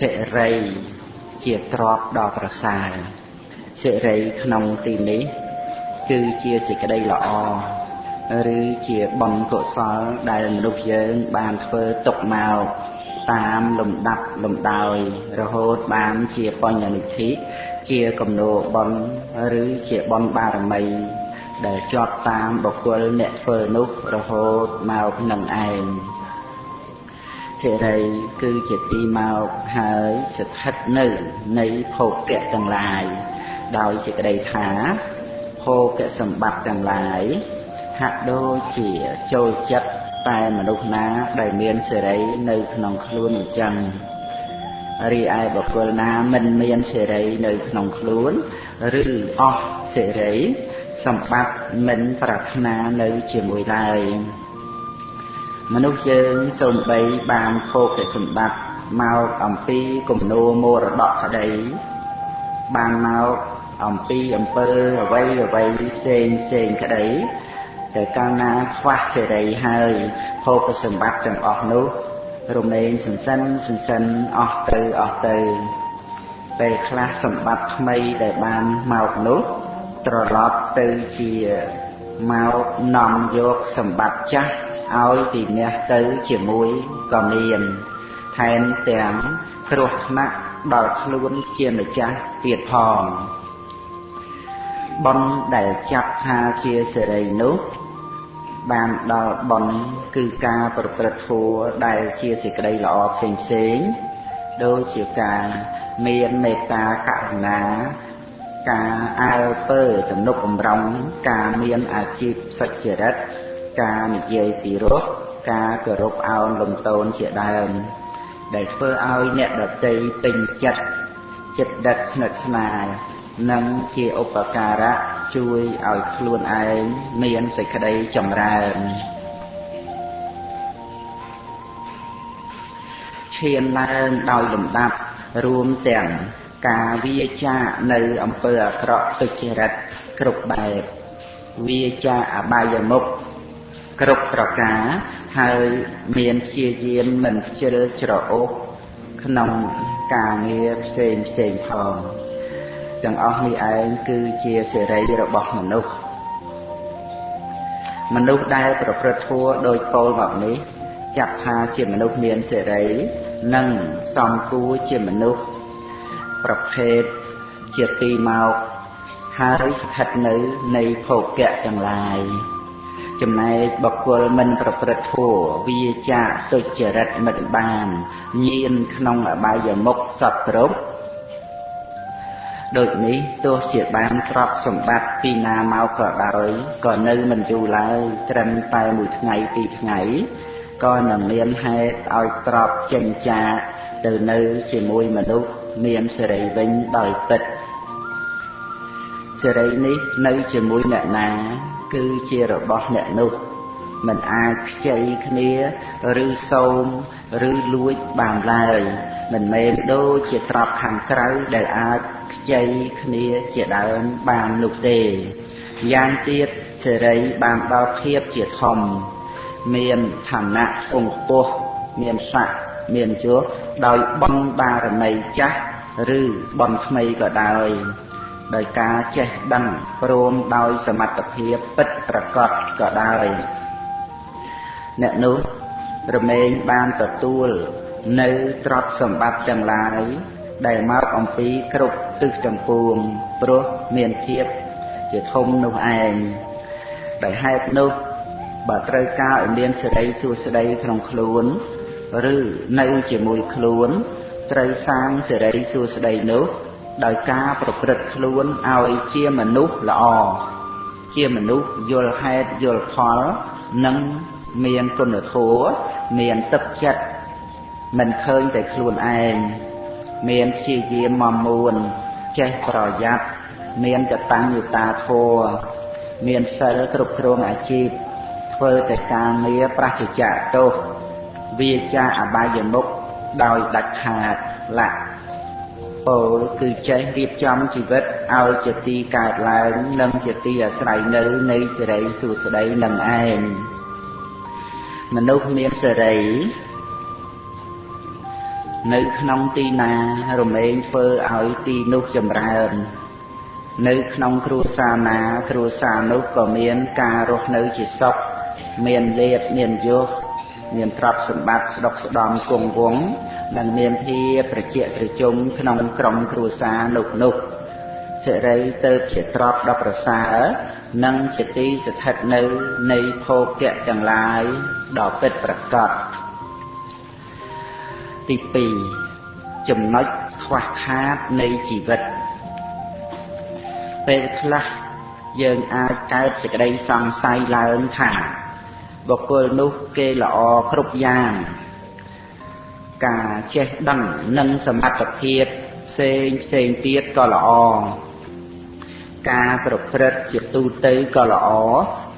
សិរីជាទ្រព្យដ៏ប្រសើរសិរីក្នុងទីនេះគឺជាសេចក្តីល្អឬជាបុណ្យកុសលដែលមនុស្សយើងបានធ្វើទុកមកតាមលំដាប់លំដោយរហូតបានជាបញ្ញនិធិជាគំនោបុណ្យឬជាបុណ្យបារមីដែលជាប់តាមបុគ្គលអ្នកធ្វើនោះរហូតមកនឹងឯងសិរីគឺជាទីមកហើយស្ថិតនៅនៃភោគៈទាំងឡាយដោយសេចក្តីថាភោគសម្បត្តិទាំងឡាយហាក់ដូចជាចូលចិត្តតែមនុស្សណាដែលមានសិរីនៅក្នុងខ្លួនអញ្ចឹងរីឯបុគ្គលណាមិនមានសិរីនៅក្នុងខ្លួនឬអស់សិរីសម្បត្តិមិនប្រាថ្នានៅជាមួយឡើយមនុស្សយើងសូម្បីបានភោគសម្បត្តិមកអំពីគំនោមរតកក្តីបានមកអំពីអំពើអ្វីអ្វីផ្សេងផ្សេងក្តីតែកាលណាខ្វះសេរីហើយភោគសម្បត្តិទាំងអស់នោះរមែងសន្សិនសន្សិនអស់ទៅអស់ទៅពេលខ្លះសម្បត្តិថ្មីដែលបានមកនោះត្រឡប់ទៅជាមកនាំយកសម្បត្តិចាស់ឲ្យពីអ្នកទៅជាមួយក៏មានថែមទាំងគ្រោះថ្នាក់ដល់ខ្លួនជាម្ចាស់ទៀតផងបុណ្យដែលចាប់ថាជាសិរីនោះបានដល់បុណ្យគឺការប្រព្រឹត្តធម៌ដែលជាសេចក្តីល្អផ្សេងផ្សេងដូចជាការមានមេត្តាករុណាការអើពើទំនុកបំរុងការមានអាជីពសុចរិតការនិយាយពីរោះការគោរពអោនលំទោនជាដើមដែលធ្វើឲ្យអ្នកដទៃពេញចិត្តចិត្តដិតស្និទ្ធស្នាលនិងជាឧបការៈជួយឲ្យខ្លួនឯងមានសេចក្តីចម្រើនឈានឡើងដោយលំដាប់រួមទាំងការវាចាកនៅអំពើអាក្រក់ទុច្ចរិតគ្រប់បែបវាចាកអបាយមុខគ្រប់ប្រការហើយមានព្យាយាមមិនខ្ជិលច្រអូសក្នុងការងារផ្សេងផ្សេងផងទាំងអស់នេះឯងគឺជាសិរីរបស់មនុស្សមនុស្សដែលប្រព្រឹត្តធម៌ដោយពោលមកនេះចាត់ថាជាមនុស្សមានសិរីនិងសំគួរជាមនុស្សប្រភេទជាទីមកហើយស្ថិតនៅនៃភោគៈទាំងឡាយចំណែកបុគ្គលមិនប្រព្រឹត្តធម៌វាចាកទុច្ចរិតមិនបានញៀនក្នុងអបាយមុខសពគ្រប់ដូចនេះទោះជាបានទ្រព្យសម្បត្តិពីណាមកក៏ដោយក៏នៅមិនយូរឡើយត្រឹមតែមួយថ្ងៃពីរថ្ងៃក៏នឹងមានហេតុឲ្យទ្រព្យចេញចាកទៅនៅជាមួយមនុស្សមានសិរីវិញដោយពិតសិរីនេះនៅជាមួយអ្នកណាគឺជារបស់អ្នកនោះមិនអាចខ្ចីគ្នាឬសូមឬលួចបានឡើយមិនមែនដូចជាទ្រព្យខាងក្រៅដែលអាចខ្ចីគ្នាជាដើមបាននោះទេយ៉ាងទៀតសិរីបានដល់ភាពជាធំមានឋានៈខ្ពង់ខ្ពស់មានស័ក្តិមានយសដោយបុណ្យបារមីចាស់ឬបុណ្យថ្មីក៏ដោយដោយការចេះដឹងព្រមដោយសមត្ថភាពពិតប្រាកដក៏ដោយអ្នកនោះរមែងបានទទួលនៅទ្រព្យសម្បត្តិទាំងឡាយដែលមកអំពីគ្រប់ទិសទាំងពួងព្រោះមានភាពជាធំនោះឯងដោយហេតុនោះបើត្រូវការឲ្យមានសិរីសួស្តីក្នុងខ្លួនឬនៅជាមួយខ្លួនត្រូវសាងសិរីសួស្តីនោះដោយការប្រព្រឹត្តខ្លួនឲ្យជាមនុស្សល្អជាមនុស្សយល់ហេតុយល់ផលនិងមានគុណធម៌មានទឹកចិត្តមិនឃើញតែខ្លួនឯងមានព្យាយាមមមួនចេះប្រយ័ត្នមានកតញ្ញូតាធម៌មានសិលគ្រប់គ្រងអាជីពធ្វើតែការងារប្រសិជ្ជៈទោសវាចាអបាយមុខដោយដាច់ខាតលៈពោលគឺចេះរៀបចំជីវិតឲ្យជាទីកើតឡើងនិងជាទីអាស្រ័យនៅនៃសិរីសួស្តីនឹងឯងមនុស្សមានសិរី នៅក្នុងទីណារមែងធ្វើឲ្យទីនោះចម្រើននៅក្នុងគ្រួសារណាគ្រួសារនោះក៏មានការរស់នៅជាសុខមានលាភមានយសមានទ្រព្យសម្បត្តិស្ដុកស្ដំគង់វង្សនិងមានភាពត្រជាក់ត្រជុំក្នុងក្រុមគ្រួសារនោះសិរីទៅជាទ្រព្យដ៏ប្រសើរនិងជាទីស្ថិតនៅនៃភោគៈទាំងឡាយដ៏ពិតប្រាកដទី2ចំណុចខ្វះខាតនៃជីវិតពេលខ្លះយើងអាចកើតសេចក្តីសង្ស័យឡើងថាបុគ្គលនោះគេល្អគ្រប់យ៉ាងការចេះដឹងនិងសមត្ថភាពផ្សេងផ្សេងទៀតក៏ល្អការប្រព្រឹត្តជាទូទៅក៏ល្អ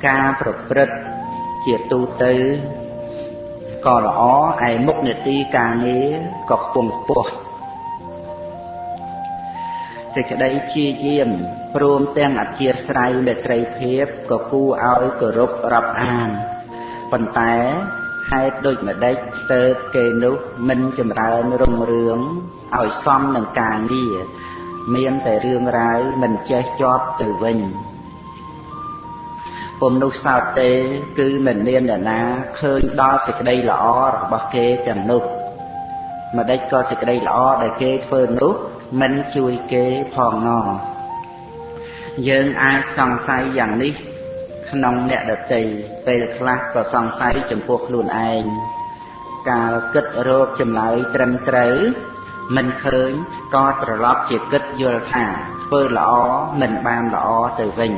ការប្រព្រឹត្តជាទូទៅក៏ល្អឯមុខនាទីការងារក៏ខ្ពង់ខ្ពស់សេចក្តីព្យាយាមព្រមទាំងអធ្យាស្រ័យមេត្រីភាពក៏គួរឲ្យគោរពរាប់អានប៉ុន្តែហេតុដូចម្ដេចទៅគេនោះមិនចម្រើនរុងរឿងឲ្យសមនឹងការងារមានតែរឿងរ៉ាវមិនចេះជាប់ទៅវិញពុំនោះសោតទេគឺមិនមានអ្នកណាឃើញដល់សេចក្តីល្អរបស់គេទាំងនោះម្ដេចក៏សេចក្តីល្អដែលគេធ្វើនោះមិនជួយគេផងណយើងអាចសង្ស័យយ៉ាងនេះក្នុងអ្នកដទៃពេលខ្លះក៏សង្ស័យចំពោះខ្លួនឯងកាលគិតរកចម្លើយត្រឹមត្រូវមិនឃើញក៏ត្រឡប់ជាគិតយល់ថាធ្វើល្អមិនបានល្អទៅវិញ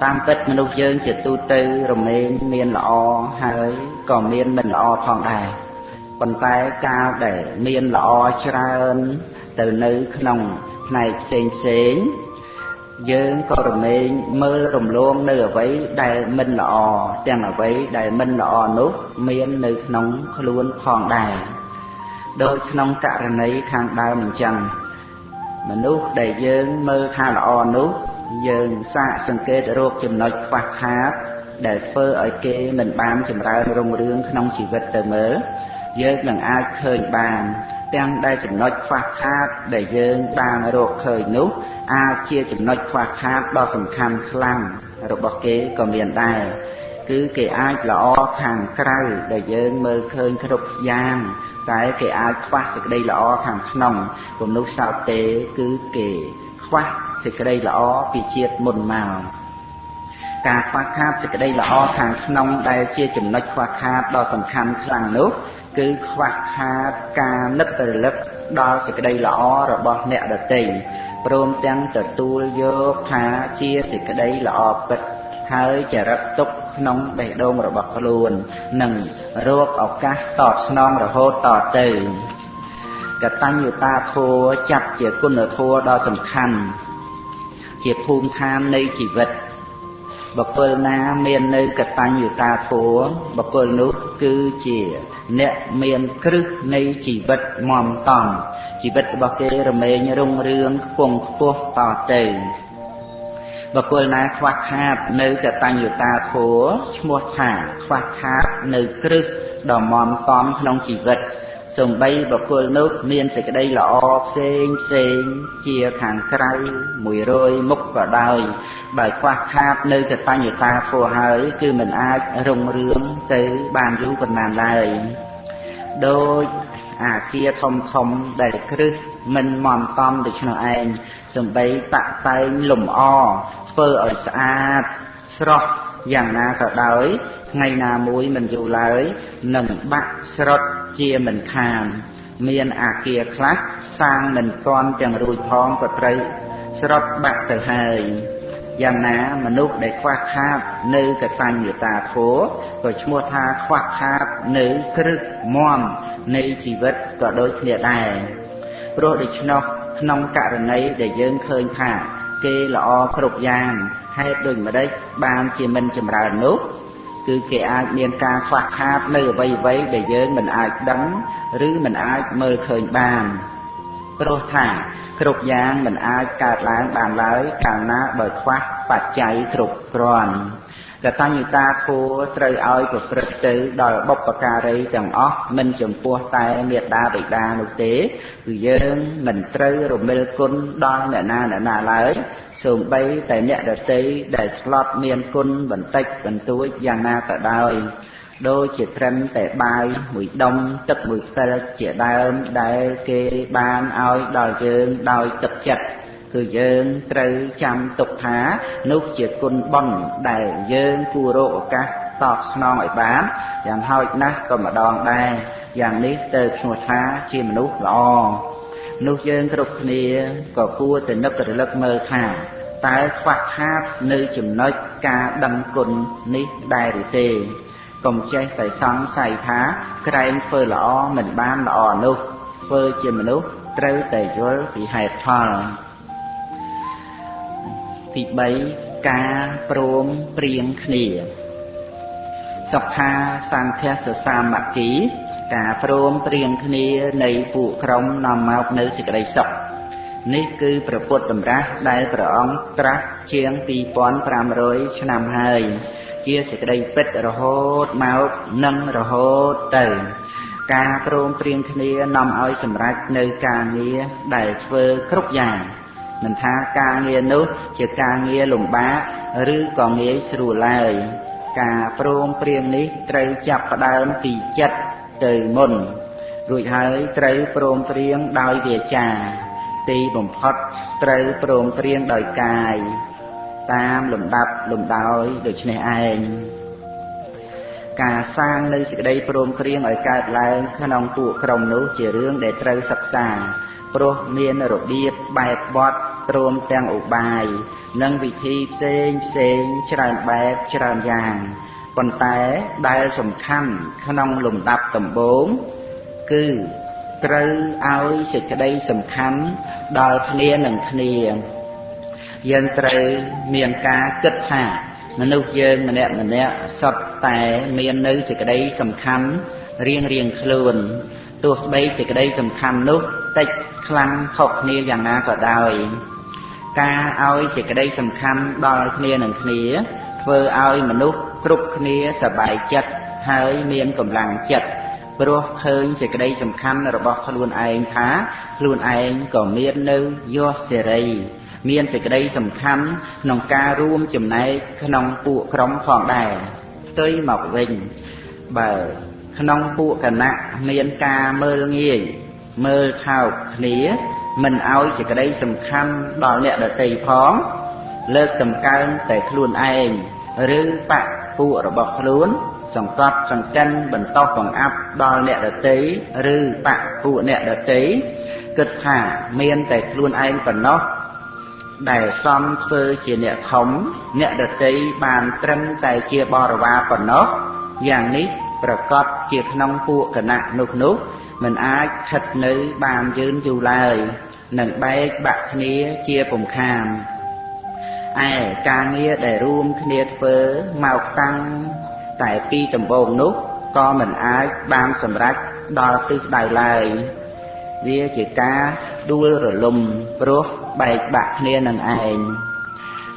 តាមពិតមនុស្សយើងជាទូទៅរមែងមានល្អហើយក៏មានមិនល្អផងដែរប៉ុន្តែកាលដែលមានល្អច្រើនទៅនៅក្នុងផ្នែកផ្សេងផ្សេងយើងក៏រមែងមើលរំលងនៅអ្វីដែលមិនល្អទាំងអ្វីដែលមិនល្អនោះមាននៅក្នុងខ្លួនផងដែរដូចក្នុងករណីខាងដើមអញ្ចឹងមនុស្សដែលយើងមើលថាល្អនោះយើងសាកសង្កេតរកចំណុចខ្វះខាតដែលធ្វើឲ្យគេមិនបានចម្រើនរុងរឿងក្នុងជីវិតទៅមើលយើងនឹងអាចឃើញបានទាំងដែលចំណុចខ្វះខាតដែលយើងបានរកឃើញនោះអាចជាចំណុចខ្វះខាតដ៏សំខាន់ខ្លាំងរបស់គេក៏មានដែរគឺគេអាចល្អខាងក្រៅដែលយើងមើលឃើញគ្រប់យ៉ាងតែគេអាចខ្វះសេចក្តីល្អខាងក្នុងពុំនោះសោតទេគឺគេខ្វះសេចក្តីល្អពីជាតិមុនមកការខ្វះខាតសេចក្តីល្អខាងក្នុងដែលជាចំណុចខ្វះខាតដ៏សំខាន់ខ្លាំងនោះគឺខ្វះខាតការនឹករលឹកដល់សេចក្តីល្អរបស់អ្នកដទៃព្រមទាំងទទួលយកថាជាសេចក្តីល្អពិតហើយចរិតទុកក្នុងបេះដូងរបស់ខ្លួននិងរកឱកាសតបស្នងរហូតតទៅកតញ្ញូតាធម៌ចាត់ជាគុណធម៌ដ៏សំខាន់ជាភូមិឋាននៃជីវិតបុគ្គលណាមាននៅកតញ្ញូតាធម៌បុគ្គលនោះគឺជាអ្នកមានគ្រឹះនៃជីវិតមាំតំជីវិតរបស់គេរមែងរុងរឿងខ្ពង់ខ្ពស់តទៅបុគ្គលណាខ្វះខាតនៅកតញ្ញូតាធម៌ឈ្មោះថាខ្វះខាតនៅគ្រឹះដ៏មាំតំក្នុងជីវិតសូម្បីបុគ្គលនោះមានសេចក្តីល្អផ្សេងផ្សេងជាខាងក្រៅ100មុខក៏ដោយបើខ្វះខាតនៅកតញ្ញូតាធម៌ហើយគឺមិនអាចរុងរឿងទៅបានយូរប៉ុន្មានឡើយដោយអាគារធំធំដែលគ្រឹះមិនមាំតំដូច្នោះឯងសំបីតាក់តែងលំអធ្វើឲ្យស្អាតស្រស់យ៉ាងណាក៏ដោយថ្ងៃណាមួយមិនយូរឡើយនឹងបាក់ស្រុតជាមិនខានមានអាគារខ្លះសាងមិនទាន់ទាំងរួចផងក៏ត្រូវស្រុតបាក់ទៅហើយយ៉ាងណាមនុស្សដែលខ្វះខាតនៅកតញ្ញូតាធម៌ក៏ឈ្មោះថាខ្វះខាតនៅគ្រឹះមាំនៃជីវិតក៏ដូចគ្នាដែរព្រោះដូច្នោះក្នុងករណីដែលយើងឃើញថាគេល្អគ្រប់យ៉ាងហេតុដូចម្ដេចបានជាមិនចម្រើននោះគឺគេអាចមានការខ្វះខាតនៅអ្វីៗដែលយើងមិនអាចដឹងឬមិនអាចមើលឃើញបានព្រោះថាគ្រប់យ៉ាងមិនអាចកើតឡើងបានឡើយកាលណាបើខ្វះបច្ច័យគ្រប់គ្រាន់ កតញ្ញូតាធម៌ត្រូវឲ្យប្រព្រឹត្តទៅដល់បុព្វការីទាំងអស់មិនចំពោះតែមេដាបិតានោះទេគឺយើងមិនត្រូវរមិលគុណដល់អ្នកណាអ្នកណាឡើយសូម្បីតែអ្នកដទៃដែលធ្លាប់មានគុណបន្តិចបន្តួចយ៉ាងណាក៏ដោយដូចជាត្រឹមតែបាយមួយដុំទឹកមួយផ្សិលជាដើមដែលគេបានឲ្យដល់យើងដោយទឹកចិត្តគឺយើងត្រូវចាំទុកថានោះជាគុណបុណ្យដែលយើងគួររកឱកាសតបស្នងឲ្យបានយ៉ាងហោចណាស់ក៏ម្ដងដែរយ៉ាងនេះទៅឈ្មោះថាជាមនុស្សល្អនោះយើងគ្រប់គ្នាក៏គួរតែនឹករលឹកមើលថាតើខ្វះខាតនៅចំណុចការដឹងគុណនេះដែរឬទេកុំចេះតែសង្ស័យថាក្រែងធ្វើល្អមិនបានល្អនោះធ្វើជាមនុស្សត្រូវតែយល់ពីហេតុផលទី3ការព្រមព្រៀងគ្នាសុខាសង្ឃសសាមគ្គីការព្រមព្រៀងគ្នានៃពួកក្រុមនាំមកនៅសេចក្តីសុខនេះគឺព្រះពុទ្ធតម្រាស់ដែលព្រះអង្គត្រាស់ជាង2500ឆ្នាំហើយជាសេចក្តីពិតរហូតមកនិងរហូតទៅការព្រមព្រៀងគ្នានាំឲ្យសម្រេចនៅការងារដែលធ្វើគ្រប់យ៉ាងមិនថាការងារនោះជាការងារលំបាកឬក៏ងាយស្រួលឡើយការព្រមព្រៀងនេះត្រូវចាប់ផ្ដើមពីចិត្តទៅមុនរួចហើយត្រូវព្រមព្រៀងដោយវាចាទីបំផុតត្រូវព្រមព្រៀងដោយកាយតាមលំដាប់លំដោយដូច្នេះឯងការសាងនៅសេចក្តីព្រមព្រៀងឲ្យកើតឡើងក្នុងពួកក្រុមនោះជារឿងដែលត្រូវសិក្សាព្រោះមានរបៀបបែបបទព្រមទាំងឧបាយនិងវិធីផ្សេងផ្សេងច្រើនបែបច្រើនយ៉ាងប៉ុន្តែដែលសំខាន់ក្នុងលំដាប់ដំបូងគឺត្រូវឲ្យសេចក្តីសំខាន់ដល់គ្នានឹងគ្នាយើងត្រូវមានការគិតថាមនុស្សយើងម្នាក់ម្នាក់សុទ្ធតែមាននៅសេចក្តីសំខាន់រៀងរៀងខ្លួនទោះបីសេចក្តីសំខាន់នោះតិចខ្លាំងខុសគ្នាយ៉ាងណាក៏ដោយការឲ្យសេចក្តីសំខាន់ដល់គ្នានឹងគ្នាធ្វើឲ្យមនុស្សគ្រប់គ្នាសប្បាយចិត្តហើយមានកម្លាំងចិត្តព្រោះឃើញសេចក្តីសំខាន់របស់ខ្លួនឯងថាខ្លួនឯងក៏មាននៅយសសេរីមានសេចក្តីសំខាន់ក្នុងការរួមចំណែកក្នុងពួកក្រុមផងដែរផ្ទុយមកវិញបើក្នុងពួកគណៈមានការមើលងាយមើលថោកគ្នាមិនឲ្យសេចក្តីសំខាន់ដល់អ្នកដទៃផងលើកតម្កើងតែខ្លួនឯងឬបក្សពួករបស់ខ្លួនសង្កត់សង្កិនបន្តបង្អាប់ដល់អ្នកដទៃឬបក្សពួកអ្នកដទៃគិតថាមានតែខ្លួនឯងប៉ុណ្ណោះដែលសមធ្វើជាអ្នកធំអ្នកដទៃបានត្រឹមតែជាបរិវារប៉ុណ្ណោះយ៉ាងនេះប្រកបជាក្នុងពួកគណៈនោះនោះមិនអាចស្ថិតនៅបានយឺនយូរឡើយនឹងបែកបាក់គ្នាជាពុំខានឯការងារដែលរួមគ្នាធ្វើមកតាំងតែពីដំបូងនោះក៏មិនអាចបានសម្រេចដល់ទិសដៅឡើយវាជាការដួលរលំព្រោះបែកបាក់គ្នានឹងឯង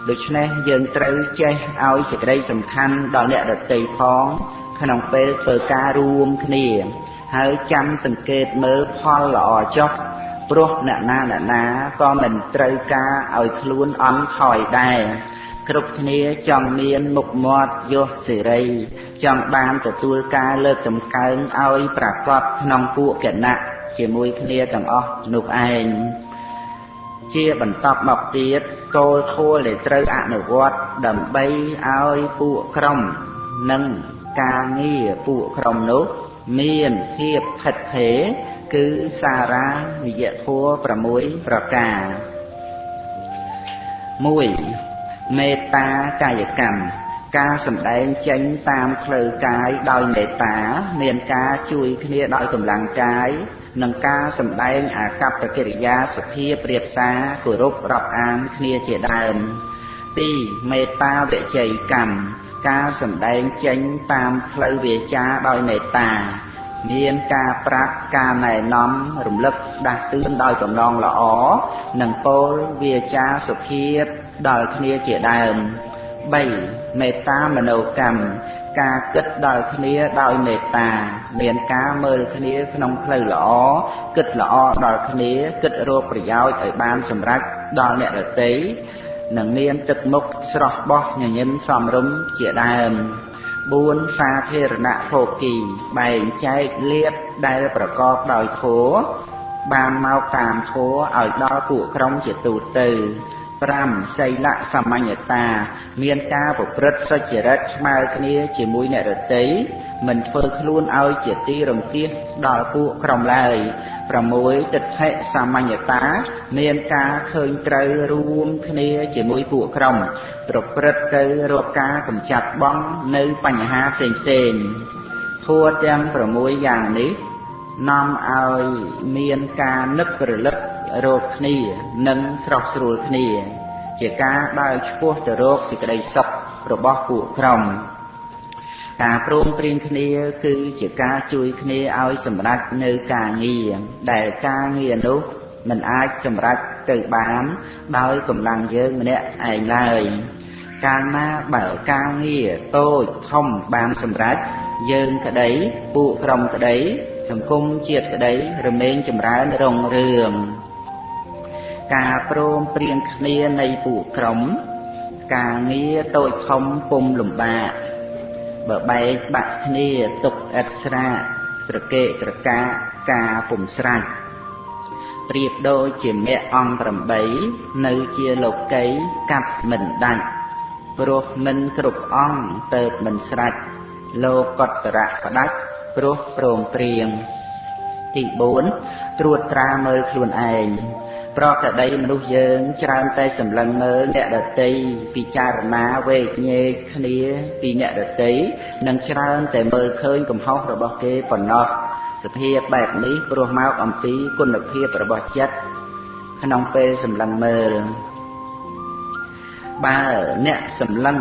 ដូច្នេះយើងត្រូវចេះឲ្យសេចក្តីសំខាន់ដល់អ្នកដទៃផងក្នុងពេលធ្វើការរួមគ្នាហើយចាំសង្កេតមើលផលល្អចុះព្រោះអ្នកណាអ្នកណាក៏មិនត្រូវការឲ្យខ្លួនអន់ថយដែរគ្រប់គ្នាចង់មានមុខមាត់យសសេរីចង់បានទទួលការលើកតម្កើងឲ្យប្រកបក្នុងពួកគណៈជាមួយគ្នាទាំងអស់នោះឯងជាបន្តមកទៀតគោលធម៌ដែលត្រូវអនុវត្តដើម្បីឲ្យពួកក្រុមនិងការងារពួកក្រុមនោះមានភាពថិតថេរគឺសារ៉ានិយធម៌6ប្រការ1មេត្តាកាយកម្មការសម្ដែងចេញតាមផ្លូវកាយដោយមេត្តាមានការជួយគ្នាដោយកម្លាំងកាយនិងការសម្ដែងអាកប្បកិរិយាសុភាពរៀបសារគោរពរាប់អានគ្នាជាដើម2មេត្តាវិជ័យកម្មការសម្ដែងចេញតាមផ្លូវវាចាដោយមេត្តាមានការប្រាប់ការណែនាំរំលឹកដាស់តឿនដោយបំណងល្អនិងពោលវាចាសុភាពដល់គ្នាជាដើម 3មេត្តាមនោកម្មការគិតដល់គ្នាដោយមេត្តាមានការមើលគ្នាក្នុងផ្លូវល្អគិតល្អដល់គ្នាគិតរកប្រយោជន៍ឲ្យបានសម្រេចដល់អ្នកដទៃនិងមានទឹកមុខស្រស់បោះញញឹមសមរម្យជាដើម4សាធារណៈភោគីបែងចែកលាភដែលប្រកបដោយធម៌បានមកតាមធម៌ឲ្យដល់ពួកក្រុមជាទូទៅ5សីលសាមញ្ញតាមានការប្រព្រឹត្តសុចរិតស្មើគ្នាជាមួយអ្នកដទៃមិនធ្វើខ្លួនឲ្យជាទីរង្គៀសដល់ពួកក្រុមឡើយ6ទិដ្ឋិសាមញ្ញតាមានការឃើញត្រូវរួមគ្នាជាមួយពួកក្រុមប្រព្រឹត្តទៅរកការកម្ចាត់បង់នៅបញ្ហាផ្សេងៗធម៌ទាំង6យ៉ាងនេះនាំឲ្យមានការនឹករលឹករកគ្នានិងស្រស់ស្រួលគ្នាជាការដើរឆ្ពោះទៅរកសេចក្តីសុខរបស់ពួកក្រុមការព្រមព្រៀងគ្នាគឺជាការជួយគ្នាឲ្យសម្រេចនៅការងារដែលការងារនោះមិនអាចសម្រេចទៅបានដោយកម្លាំងយើងម្នាក់ឯងឡើយកាលណាបើការងារតូចធំបានសម្រេចយើងក្តីពួកក្រុមក្តីសង្គមជាតិក្តីរមែងចម្រើនរុងរឿងការព្រមព្រៀងគ្នានៃពួកក្រុមការងារតូចធំពុំលំបាកបើបែកបាក់គ្នាទុកឥតស្រាកស្រកេស្រកាការពុំស្រេចប្រៀបដូចជាមគ្គអង្គ8នៅជាលោកីកាត់មិនដាច់ព្រោះមិនគ្រប់អង្គទៅមិនស្រេចលោកតរៈផ្ដាច់ព្រោះព្រមព្រៀងទី4ត្រួតត្រាមើលខ្លួនឯងប្រកដីមនុស្សយើងច្រើនតែសម្លឹងមើលអ្នកដទៃពិចារណាវែកញែកគ្នាពីអ្នកដទៃនិងច្រើនតែមើលឃើញកំហុសរបស់គេប៉ុណ្ណោះសភាពបែបនេះព្រោះមកអំពីគុណភាពរបស់ចិត្តក្នុងពេលសម្លឹងមើលបើអ្នកសម្លឹង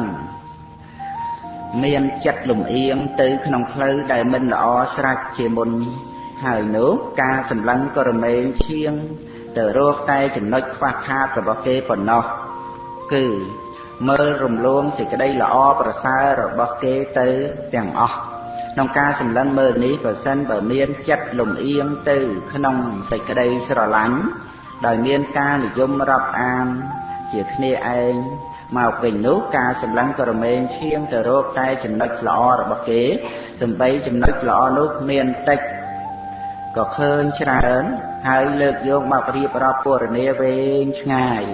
មានចិត្តលំអៀងទៅក្នុងផ្លូវដែលមិនល្អស្រេចជាមុនហើយនោះការសម្លឹងក៏រមែងឈៀងទៅរកតែចំណុចខ្វះខាតរបស់គេប៉ុណ្ណោះគឺមើលរំលងសេចក្តីល្អប្រសើររបស់គេទៅទាំងអស់ក្នុងការសម្លឹងមើលនេះប្រសិនបើមានចិត្តលំអៀងទៅក្នុងសេចក្តីស្រឡាញ់ដោយមានការនិយមរាប់អានជាគ្នាឯងមកវិញនោះការសម្លឹងក៏រមែងឈៀងទៅរកតែចំណុចល្អរបស់គេសំបីចំណុចល្អនោះមានតិចក៏ឃើញច្រើនហើយលើកយកមករៀបរាប់ពណ៌នាវែងឆ្ងាយ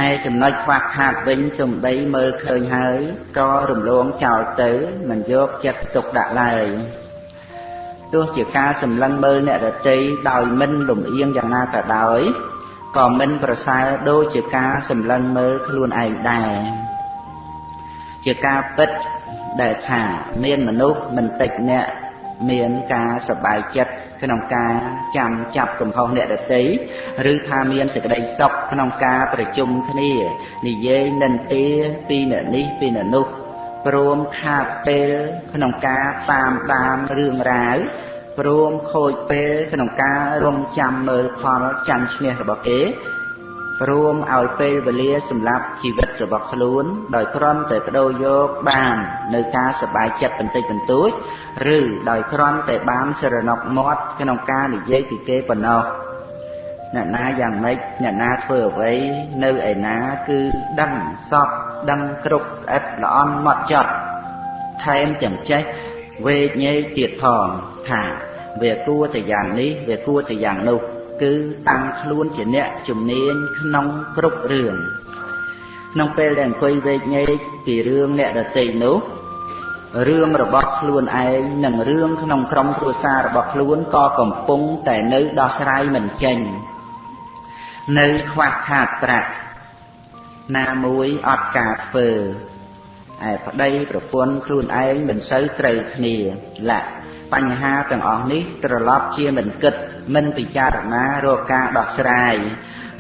ឯចំណុចខ្វះខាតវិញសំបីមើលឃើញហើយក៏រំលងចោលទៅមិនយកចិត្តទុកដាក់ឡើយទោះជាការសម្លឹងមើលអ្នកដទៃដោយមិនលំអៀងយ៉ាងណាក៏ដោយក៏មិនប្រសើរដូចជាការសម្លឹងមើលខ្លួនឯងដែរជាការពិតដែលថាមានមនុស្សមិនតិចអ្នកមានការសប្បាយចិត្តក្នុងការចាំចាប់កំហុសអ្នកដទៃឬថាមានសេចក្តីសុខក្នុងការប្រជុំគ្នានិយាយនិន្ទាពីអ្នកនេះពីអ្នកនោះព្រមខាតពេលក្នុងការតាមដានរឿងរ៉ាវព្រមខូចពេលក្នុងការរងចាំមើលផលចាញ់ឈ្នះរបស់គេព្រមឲ្យពេលវេលាសម្រាប់ជីវិតរបស់ខ្លួនដោយគ្រាន់តែបដូរយកបាននៅការសប្បាយចិត្តបន្តិចបន្តួចឬដោយគ្រាន់តែបានសរណុកមាត់ក្នុងការនិយាយពីគេប៉ុណ្ណោះអ្នកណាយ៉ាងម៉េចអ្នកណាធ្វើអ្វីនៅឯណាគឺដឹងសពដឹងគ្រប់ឥតល្អន់ម៉ត់ចត់ថែមទាំងចេះវែកញែកទៀតផងថាវាគួរតែយ៉ាងនេះវាគួរតែយ៉ាងនោះគឺតាំងខ្លួនជាអ្នកជំនាញក្នុងគ្រប់រឿងក្នុងពេលដែលអង្គុយវែកញែកពីរឿងអ្នកដទៃនោះរឿងរបស់ខ្លួនឯងនិងរឿងក្នុងក្រុមគ្រួសាររបស់ខ្លួនក៏កំពុងតែនៅដោះស្រាយមិនចេញនៅខ្វះខាតប្រាក់ណាមួយអត់ការធ្វើឯប្តីប្រពន្ធខ្លួនឯងមិនសូវត្រូវគ្នាឡាបញ្ហាទាំងអស់នេះត្រឡប់ជាមិនគិតមិនពិចារណារកការដោះស្រាយ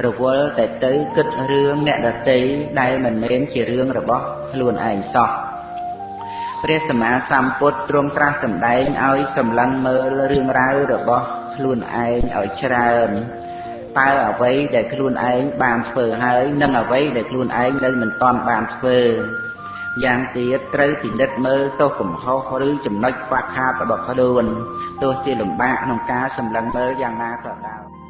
រវល់តែទៅគិតរឿងអ្នកដទៃដែលមិនមែនជារឿងរបស់ខ្លួនឯងសោះព្រះសម្មាសម្ពុទ្ធទ្រង់ត្រាស់សម្ដែងឲ្យសម្លឹងមើលរឿងរ៉ាវរបស់ខ្លួនឯងឲ្យច្រើន តើអ្វីដែលខ្លួនឯងបានធ្វើហើយនិងអ្វីដែលខ្លួនឯងនៅមិនទាន់បានធ្វើយ៉ាងទៀតត្រូវពិនិត្យមើលទោសកំហុសឬចំណុចខ្វះខាតរបស់ខ្លួនទោះជាលំបាកក្នុងការសម្លឹងមើលយ៉ាងណាក៏ដោយ។